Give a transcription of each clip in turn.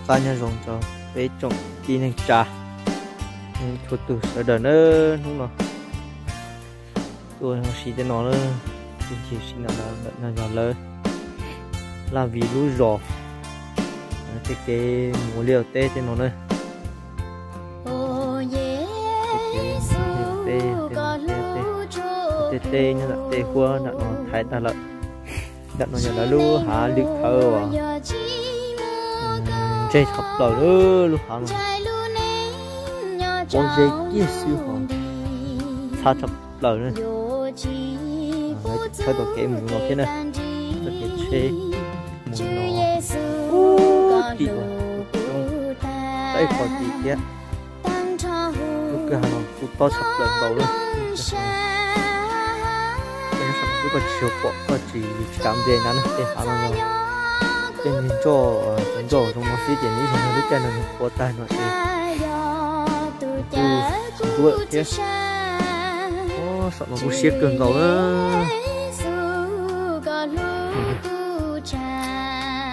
Pab nyob zoo rau peb tsoom tib neeg tsa, txhua tus sawv daws na. Hnub no tuaj ua si tej no na, tus ncig si ntawm no, ntawm no yog lawv Laj Vim lub zos, tej kev mus ua liaj ua teb tej no na. Tej teb nyob nram tej huab nram no thaiv tag lawm. Nram no yog lawv lub hav lwm khawv uas ntseg tshaj plaws lub hav no, pob zeb kiag xwb ho ntxhab tshaj plaws na. Lawv tsis tshawb tau kev mus no thiab na, txoj kev tsheb mus no, ub, tim uas tau ib qho tim thiab. Lub kwj ha no kuj tob tshaj plaws nkaus na. Koj nyob sab no xwb koj tsis tshua pom, koj tsis, tsis kam ntes ntag na. Tej hav no yog tej niag nroj, cov nroj zoo no xwb ces nws ib zaug nyob lub caij no nws qhuav tag no ces kuj tsis ntuav thiab. Saum no kuj siab kawg nkaus na.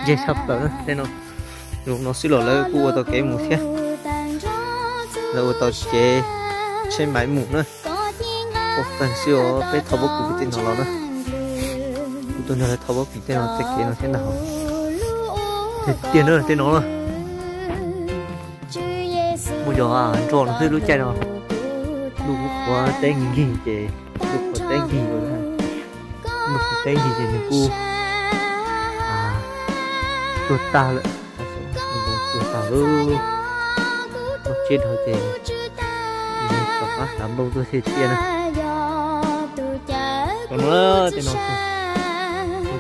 Ntseg tshaj plaws na tej no. Zoo no xwb los lawv kuj ua tau kev mus thiab. Lawv ua tau kev tsheb maiv mus na. Ua feeg xwb os, peb thauj pob kws tej no los na. Kuv tuaj nrog lawv thauj pob kws tej no tej kev no thiab ntag. Tiag tiag na tej no na. Muaj cov nroj no xwb lub caij no. Ntuj kuj qhuav teb nkig ces, ntuj qhuav teb nkig, ntuj qhuav teb nkig ces nws kuj tuag tag lawm. Tuag tag lawm. Noj tsiab dhau ces rov qab hlav nplooj tuaj thiaj tiaj na. Cov no, tej no,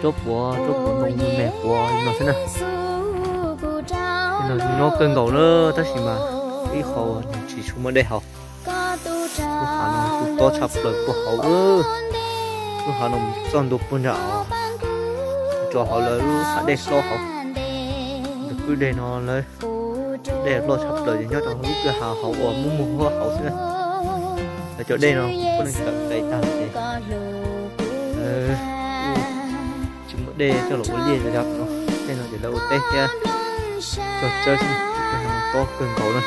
tsob puav, tsob puav ntoo me me puav li no xwb na. Tej no nyob kawg nkaus na, tab sis mas ib qho uas nws tsis tshua muaj dej haus. Lub hav no kuj tob tshaj plaws puag hauv. Lub hav no mus txoj ntua puag nram, rau hauv lawv lub hav dej hlob hauv. Ntawm kwj deg no lawv dej loj tshaj plaws ces nyob rau lub kwj ha hauv uas muaj muag huab hauv xwb na. Lawv cov dej no puav leej tawm tes tag ces lawv tsis muaj dej coj los ua liaj ua teb no. Tej no ces lawv ua teb thiab, cog tsawb xwb, kwj ha no tob kawg nkaus na.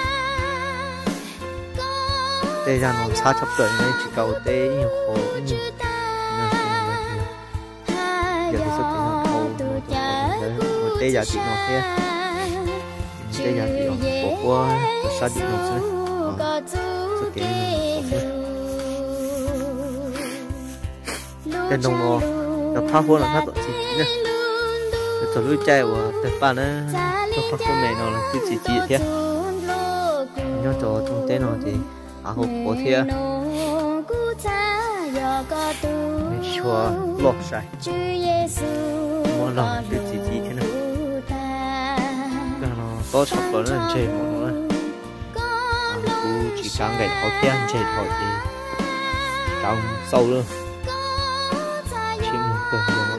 Tej zaj no ntxhab tshaj plaws, tsis kam ua teb ib nyuag qho ib nyuag. Yog tias txoj kev no dhau no rau qhov lawv ua teb yav tim no thiab, teb yav tim no pom puab rau sab tim no xwb. Txoj kev no thiab. Tej ntoo no, cov phab huab no tab tom txi txiv na. Txog lub caij uas tawg paj na, cov phab huab me no los twb txi txiv thiab. Nyob rau rooj teb no ces hav hauv qhuav thiab, nws tsis tshua loj sai, muab log twb txi txiv thiab na. Kwj ha no tob tshaj plaws na, ntseg npaum no na. Kuv tsis kav nqaim hauv thiab, ntseg dhau ces kav xauj lawm. Tsheb muag kawg nkaus,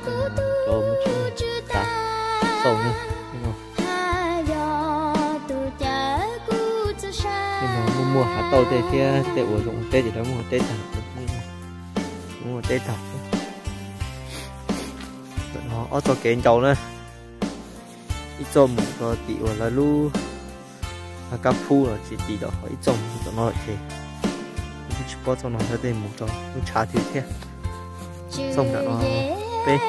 cov muaj tsheb muag kav xauj na. Tej no muaj muaj hav tauj tej thiab, tej uas zoo ua teb ces lawv muab ua teb tag, muab ua teb tag. Ob txoj kev ncau na, ib txoj mus rau tim uas lawv lub kab phub los tsis tim lawm, ho ib txoj mus tom no lawm ces kuv twb tsis paub txoj no lawv tej mus rau lub tshav twg thiab. Txoj nram no peb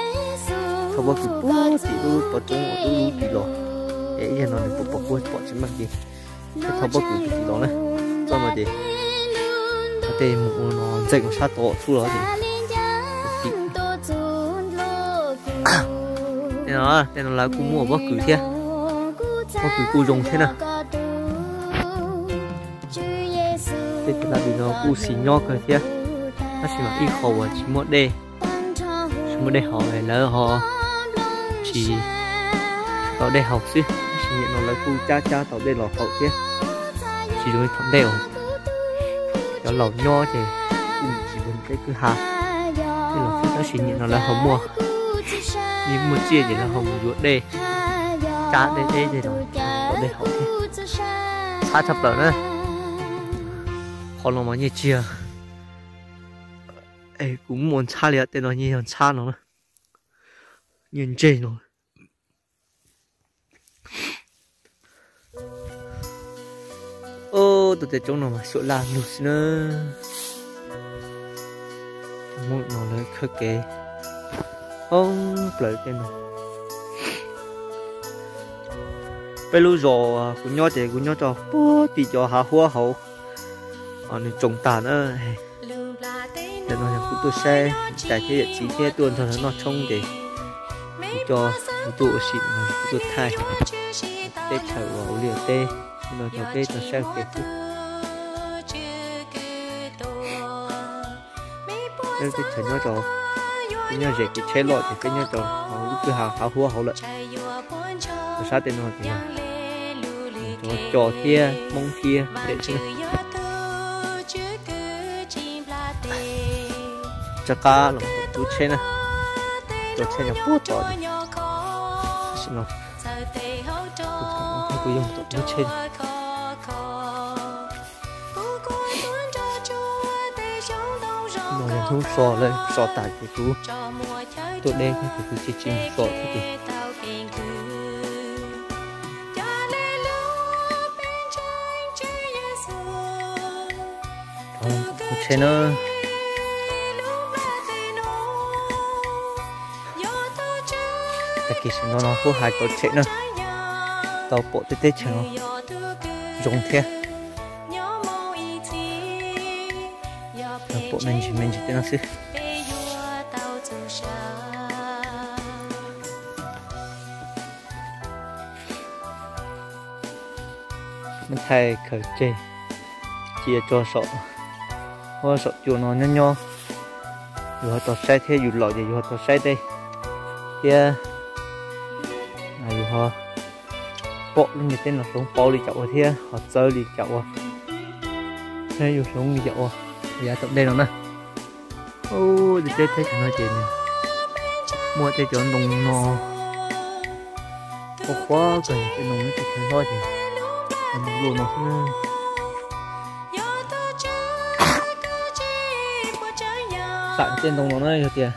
thauj pob kws puag tim lub pov roob uas lub lub tim los, es ib yam no nws pom pom kuj pom tsis meej ces peb thauj pob kws tim los na. Txoj no ces tej mus ua no ntxeem sab tod xwb los ces tim. Tej no, tej no lawv kuj muaj pob kws thiab, pob kws kuj zoo thiab na. Tej tus laj vis no kuj xis nyob kawg thiab, tab sis mas ib qho uas tsis muaj dej, tsis muaj dej haus es lawv ho tsis tau dej haus xwb, tab sis nim no lawv kuj cab cab tau dej los haus thiab. Tsis zoo li thaum ntej uas cov laus nyob ces kuj tsis zoo tej kwj ha tej los xwb, tab sis nim no lawv ho muaj, yeej muaj tsiaj ces lawv ho mus yuav dej, cab dej deb tej los tau dej haus thiab. Ntxhab tshaj plaws na. Qhov no mas nyiaj txiag, es kuv muaj ntxhab li tej no nyiaj yog ntxhab no na, nyiaj ntseg no. Tuaj tej roob no mas xuam laj lug xwb na. Muaj no lawv khawb kev poob plaws tej no. Peb lub zos kuv nyob ces kuv nyob rau puag tim cov hav huab hauv, nws tsoom tag na. Ntawm no yog kuv tuaj saib tais thiab yawm txiv thiab tuaj nrog lawv noj tshoob ces kuv coj kuv tuaj ua si no, kuv tuaj thaij teb chaws uas ua liaj ua teb no rau peb tau saib ua ke xwb. Peb teb chaws nyob rau, peb nyob ze kev tsheb loj ces peb nyob rau hauv lub kwj ha hav huab hauv lawm. Rau sab tej no ces yog cov co thiab hmoob thiab pem xwb. Rov qab los tom lub tsheb na, cov tsheb no puag tom, tab sis no kuv yog tom lub tsheb. No yog hnub so lawm, so tas ces kuv tuaj deb thiab ces kuv tsis tsis mus so thiab ces tsheb na. Tag kis sawv ntxov no kuj hais tau tshem na, tau pom tej teb chaws no zoo thiab. Pom me ntsis me ntsis tej no xwb. Muab thaij khaws tseg cia tso saum huab saum cua no nyob nyob. Yus ho tau saib thiab, yus laus ces yus ho tau saib tej thiab, yus ho pom lub ntiaj teb no hloov pauv li cas ua thiab ho txawv li cas ua, thiab yus hloov li cas ua, yav tom ntej no na. Ub, tej teb chaws no ces muaj tej cov ntoo no qhuav qhuav kawg, tej ntoo no ces khwv hlob ces ntoo luaj no xwb. Xam tej ntoo no na yog tias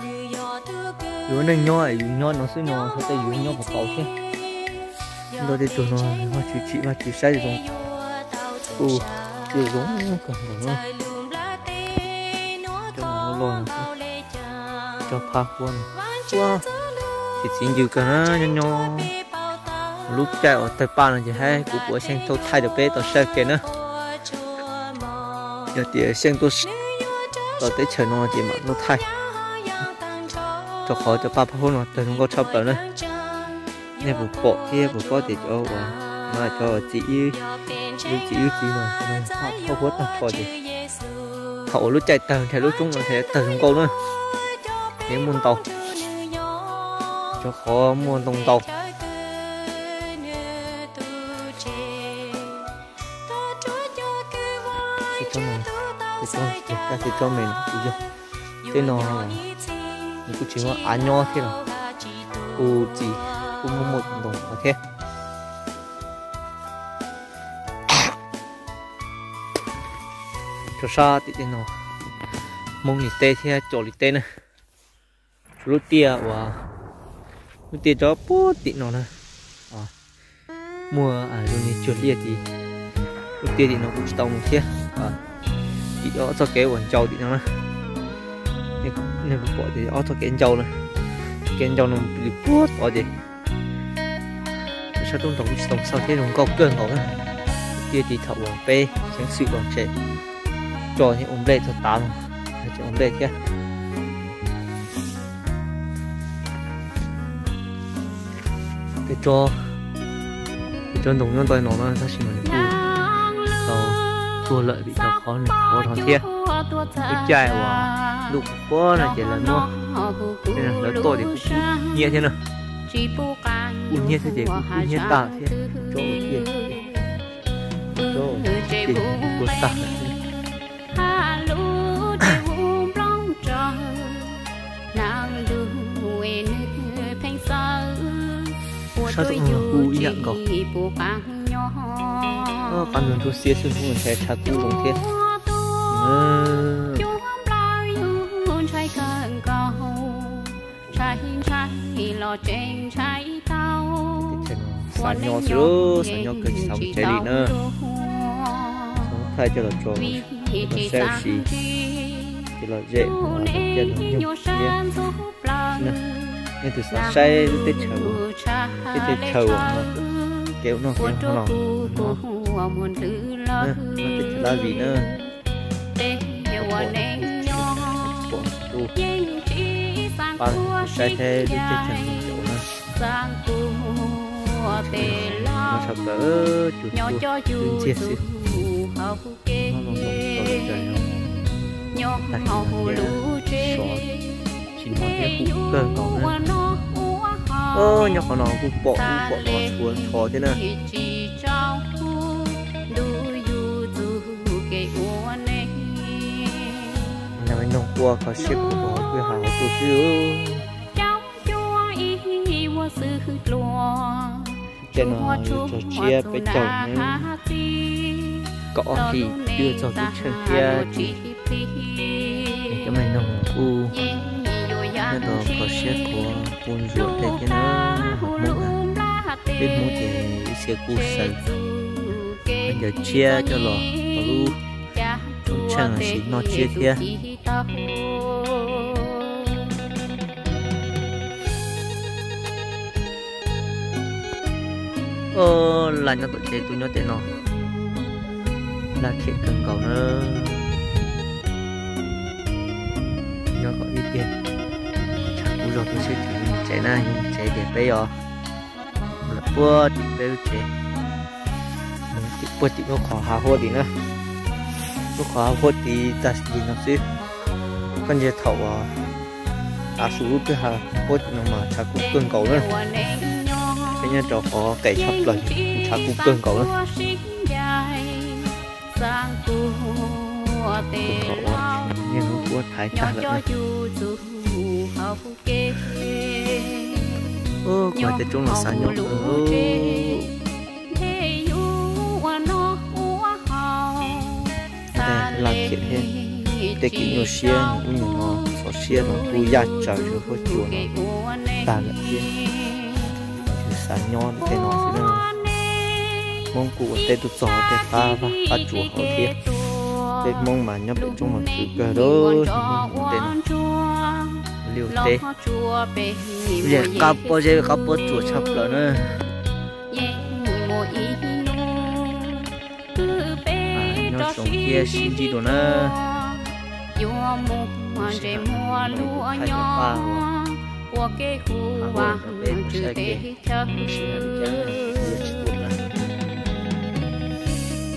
yus ua neej nyob yus nyob no xwb no xyov tej yus nyob puas tau thiab. Ntau tej tug no Vaj tswv tsim Vaj tswv saib zoo, kuj zoo kawg nkaus na. Cov no loj loj no, cov phab huab no, txiv txiv ncw kawg na, nyob nyob lub caij uas tawg paj no ces hais kuv puas xyeej tuaj thaij rau peb tau saib ua ke na. Yog tias xyeej tuaj tau teb chaws no ces mam tuaj thaij, rau qhov cov paj phab huab no tawg zoo nkauj tshaj plaws na. Nej puas pom thiab puas paub tias cov uas no cov txiv, lub txiv ib txiv no, paj phab huab tag nrho ces thaum uas lub caij tawg nrhiav lub roob no nrhiav tawg zoo nkauj na, nws muaj ntau, rau qhov muaj ntoo ntau. Tej tsob me no kuj yog, tej no nws kuj tsis muaj av nyob thiab los kuj txi, kuj muaj muaj ntoo no thiab. Rau sab tim tej no Hmoob li teb thiab Coj li teb na. Lub tiaj uas, lub tiaj rov puag tim no na, muaj zoo li cuag liaj tid. Lub tiaj tim no kuj tsis tau mus thiab. Tim ob txoj kev uas ncau tim no na, nej puas pom tias ob txoj kev ncau na, kev ncau no li puag tod ces sab tub nrog kuj tsis tau xauj thiab, zoo nkauj kawg nkaus na. Tiaj tim thaum uas peb xeev xwm los tsev, tso thiab ua nplej txog tav no, tseem ua nplej thiab. Peb tsob, peb tsob ntoo nyob ntawm no na tab sis mas nws kuj tau tuag lawm vim rau qhov nws qhuav zog thiab. Lub caij uas ntuj qhuav qhuav no ces lawv muab, lawv toj ces kuj kub hnyiab thiab na. Kub hnyiab thiab ces kuj kub hnyiab tag thiab. Tsob tiaj, tsob tiaj kuj tag lawm thiab. Sab tod kuj ib yam nkaus. Qab ntuj ntsuab xiab xwb, ntshai tshav kub zoo thiab. Xav nyob xwb, xav nyob kawg tsis xav mus tsev li na. thaij coj los tso, los saib ua si, ces los zem los coj los nyuj thiab. Nej tus xav saib lub teb chaws, teb chaws uas kev ua noj kev haus no, no teb chaws Laj Vis na. Pom, pom kuv pab kuv saib thiab lub teb chaws Nplog na. Noj tshaj plaws, cua cua ntxiag xwb. Noj los noj tau li cas no, tag kis no thiab sov tsis hnov thiab kuj kawg nkaus na. Nyob qhov no kuj pom ub pom no tshuav ntsho thiab na. Nag me noog ua kho siab khuav hauv kwj ha hauv tuaj xwb. Tej no yog tsog tsiab peb caug, kaum ob hlis twb txog tub tsheej thiab tsis. Cov me noog kuj nyob rau kho siab khuav quv ntsuam tej thiab na. Hmoob, peb Hmoob ces ib txhia kuj xaws khaub ncaws tshiab coj los rau lub tub tsheej los sis noj tsiab thiab. Laj nyob tom tsev, tub nyob tej no, laj khiam kawg nkaus na. Nyob kom ib tiag, tshav kub zog tuaj seb tsev, tsev na, tsev ces peb yuav mus lawm puag tim peb lub tsev, puag tim lub qhov hav huab tid na. Lub qhov hav huab tid tag kis no xwb, koj ntsia thaum uas tav su lub kwj ha huab tim no mas tshav kub kawg nkaus na. Peb nyob rau qhov qes tshaj plaws, tshav kub kawg nkaus na. Niaj hnub kuab thaiv tag lawm na. Kuv hais tej roob no xav nyob kawg. Laj khiam thiab, tej kev nyuaj siab ub nyuag no, txhov siab no kuj yaj tsaws rau huab cua no tag lawm thiab. Xav nyob tej no xwb na. Hmoob kuj ua teb tuaj txog tej qab vaj qab tsuas hauv thiab. Peb Hmoob mas nyob pem roob mas khwv kawg, tej no li ua teb, qab pob zeb qab pob tsuas tshaj plaws na. Nyob zoo thiab sib ntsib dua na.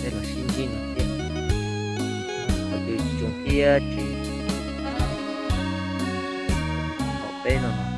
Peb los sib ntsib no thiab, qhov twg tsis zoo thiab tsis haum peb no no.